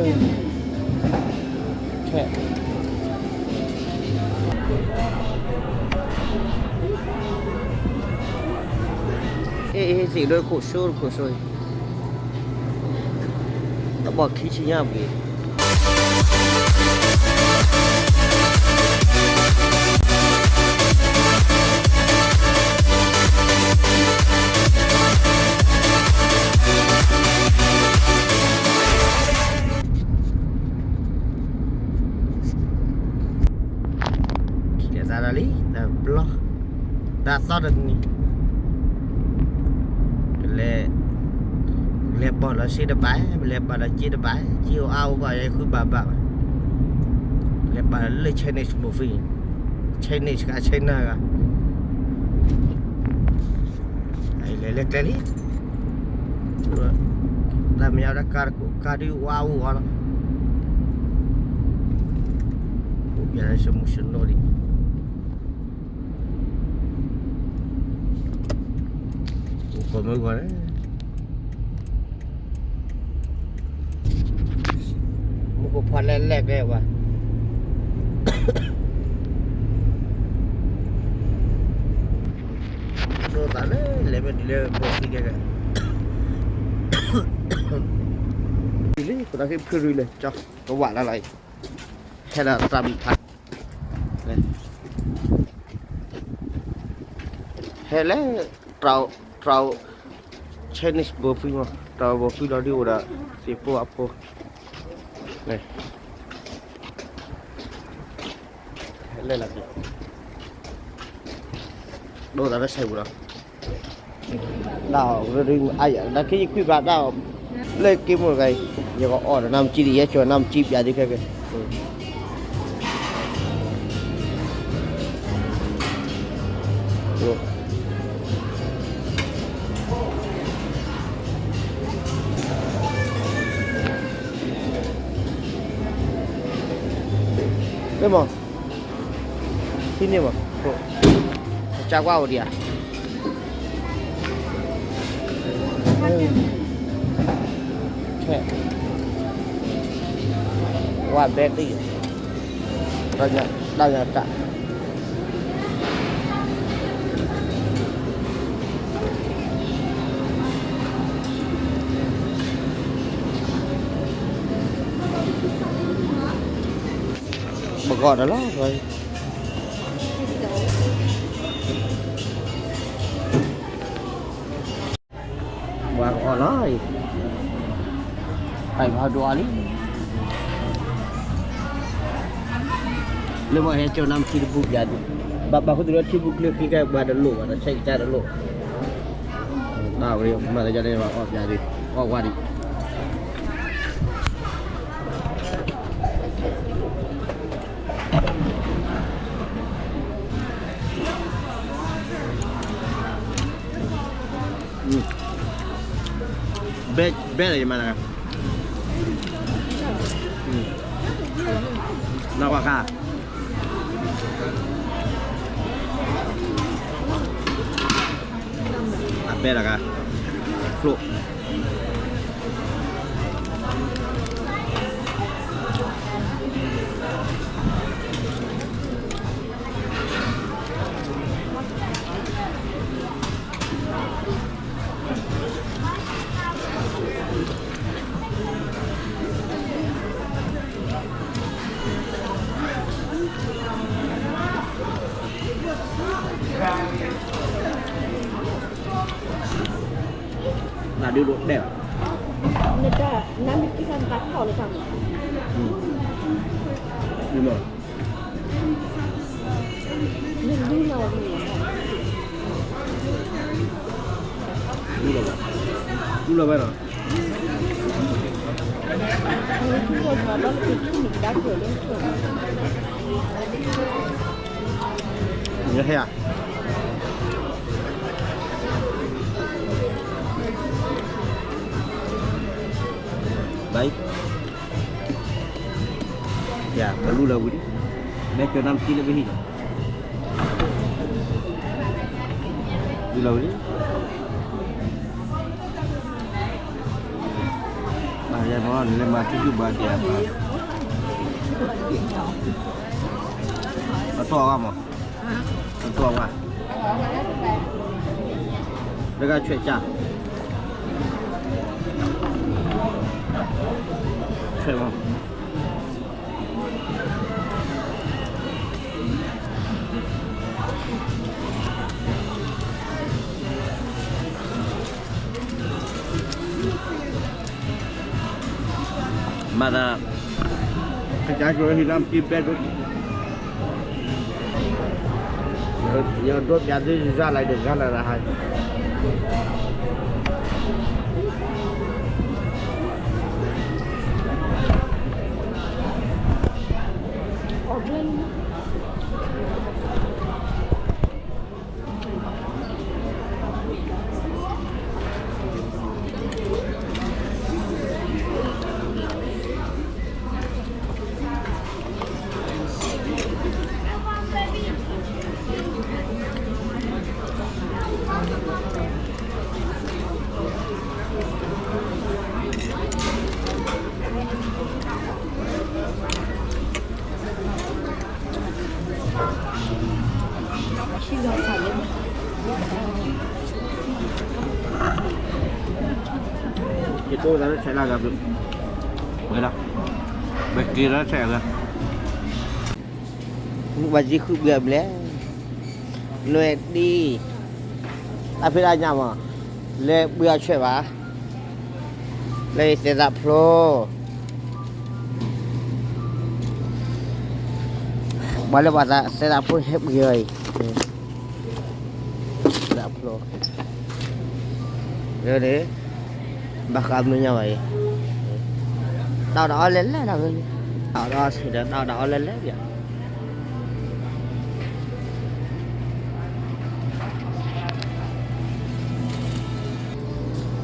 ခဲ အ့ၣ် အ့ၣ် သ့ၣ်ဒိခိၣ်စိတခိၣ်စိ, တဘီၣ်ခံဆံညါပှ့ၤ ခံလၢသးဒီးလံ တဘျီ တၢ်သီတနံၤ ပလဲၤ ပလဲၤပာ်လီၤစ့တဘၣ်, ပလဲၤပာ်လီၤစ့တဘၣ်, စ့အိၣ်အါအိၣ်ကီး ယဲဃုဘၣ်ဘၣ်ဘၣ်, လဲၤပာ်လၢ Chinese buffet, Chinese ဂၤ China ဂၤ လဲၤလဲၤကျဲလံ, တၢ်မ့ၢ်အီၤဒၣ်ကါတခိၣ် ကါဒုးဝါအူအီၤလီၤ, အိၣ်ပၠးလၢစမူစနိလံ, အိၣ်ကိးမုၢ်ဂီၤန့ၣ် မူခိၣ်ဖးလဲၣ်လဲၣ်ကျဲဝဲ, ဒိသးလၢလဲၤမ့ၢ်တုၤလၢဘိၣ်သံကဲကဲ, တုၤလံ ပသးက့ဖုရူလဲၣ် ကဝးလၢ်လီၤအံၤ, ဟဲဒီးသးဘံၣ်ဖး ဟဲလၢ တြီ တြီ Chinese buffet မး တြီ buffet လီၤဒုးအိၣ်ဒီး သ့ၣ်ဖိအဖိ လဲၤလီၤက့ၤ ဒိသးလၢဆဲးပူၤလီၤ, ဒၣ်အီၤ ဒၣ်ခံယခွံဖျါဒၣ်အီၤ လၢက့ၤမိၢ်တဂၤအံၤ ယကအီၣ်ဒီးနါမ့ၢ်ကံဒ် ယဲကၠီၤနါမ့ၢ်ကံပၠးဒ်ခဲကဲ မ့ၢ်မး ဟံးန့ၢ်မး ကၢ်ကွၢ်အိၣ်ဒံးဧါ ခဲ ဝါဘဲသံ တၢ်ညါတၢ် ပဂီၢ်ဒီးလီၤ ပှၤကအီၣ်လီၤအံၤ ပာ်ဖးဒိၣ်အီၤလံ လၢမ့ၢ်ဟဲကၠီၤနါမ့ၢ်ထံတဘူၣ်ပၠးဒံး ဘၣ်ဘၣ်ဃုာ်တုၤလၢထံဘူၣ်ကျၢၢ်ခံကဲပှၤတလိၣ်ဘၣ် တဆဲးကစၢ်တလိၣ် ဘၣ်ဝဲမၤသးဒ်န့ၣ်ဘၣ်အီၣ်ပၠးဒံး အီၣ်ဝါဒံး ဘဲဘဲလၢယမၤနၤ နီၢ်ကွၢ်ခါ အဘဲလၢကါ ဖျိ နဒုးဒိးတဲဘၣ် နတၢ် နမ့ၢ်ကံၢ်ခါနတၢ်ထီၣ်လၢတၢ်မၤ မ့ၢ်မး နလူလီၤဝဲ လူလီၤဝဲ လူလီၤဝဲဒီး နဟဲဧါ ဘၣ် ယၤ ပလူလီၤဝံၤလံ မ့ၢ်ကၠီၤနါမ့ၢ်ထံလၢပဟံၣ်လီၤ လူလီၤဝံၤလံ ဘၣ် ယမ့ၢ်လဲၤမၤထံဒုၣ်ဘၣ်ဒံးအပၢ်, အတီၢ်အဂၤမး, အတီၢ်အဂၤ, လၢကဆွဲးကၢ်, ဆွဲးမး. မၤသး, ကစၢ်ကဟ့ၣ်လီၤမ့ၢ်တံၢ်ဘဲဒိၣ်, ယဒိးပျးသု ယၤလၢဒၣ်လၢဟါ.ယတိၢ်သးလၢဆဲးလၢဂၤဘျုး, ဝဲဒၣ်, ဘၣ်က့ၤလၢဆဲးအဂၤ, ဘၣ်ယံၤဃုဘျၢဘျဲၣ်, နွဲၣ်ဒံ, တၢ်ဖံးတၢ်ညၣ်မး, လဲၤဘှံးအီၣ်ဆွဲးဘၣ်, လၢသဲးသးဖျိ ပှၤလၢပှၤသးသဲသးဖျိဟဲပှ့ၤအီၤအံၤ, သဲသးဖျိ, န့ၣ်, ဘၣ်ဃးမုၢ်ညါဘၣ်အံၤ, တၢ်အီၣ်တၢ်အီလဲၤလဲၤလီၤ, တၢ်အီၣ်တၢ်အီဆံးဒီး တၢ်အီၣ်တၢ်အီလဲၤလဲၤပၠး.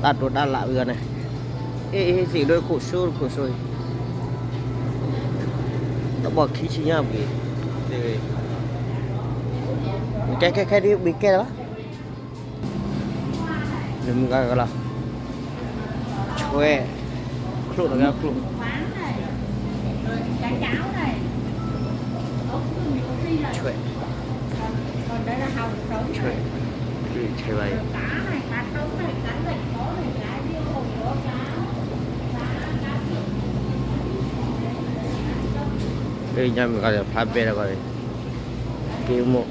တၢ်တိာ်တၢ်လးဝံၤအီၤန့ၣ်, အ့ၣ်အ့ၣ် သ့ၣ်ဒိၣ်ခိၣ်စိတခိၣ်စိအံၤ, တဘီၣ်ခံဆံညါပှ့ၤ, ကဲခဲခဲဒ်ပှ့ၤကဲလီၤဘၣ်, နမုၢ်ဂၤကလီၤ, ဆွဲး, ချိၣ်ဒီးချိၣ် ဆွဲး, ဆွဲး, ဆွဲးဘၣ်အံၤ, လၢညါမုၢ်ဂၤဒီး ဖးဘဲဒီးဂီၤန့ၣ်, က့ၤမိၢ်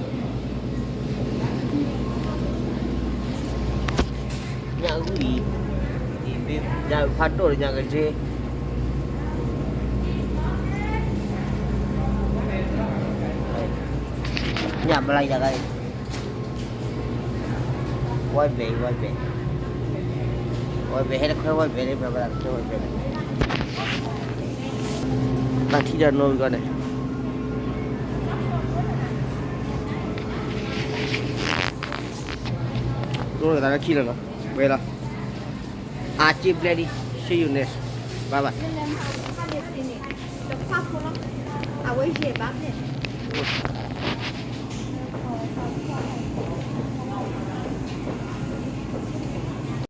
ညၣ်ဂုၢ်အံၤ, ညၣ်ဖးဒိၣ်ဒီးညၣ်ကစ့, ညၣ်ဘျါယၤဂၤအံၤ, ဝဲဘဲအံၤ ဝဲဘဲ, ဝဲဘဲဟဲတခွဲဝဲဘဲန့ၣ် ပှၤဘၣ်တခွဲဝဲဘဲန့ၣ်, တၢ်ထံၣ်တၢ်နိဝံၤဂီၢ်န့ၣ် တိၢ်ကသးလၢခံလီၤနီၤ, ဝဲလီၤ, အစ့ဘျဲၣ်လံ, ဆ့ယူၤန့ၣ်, bye bye.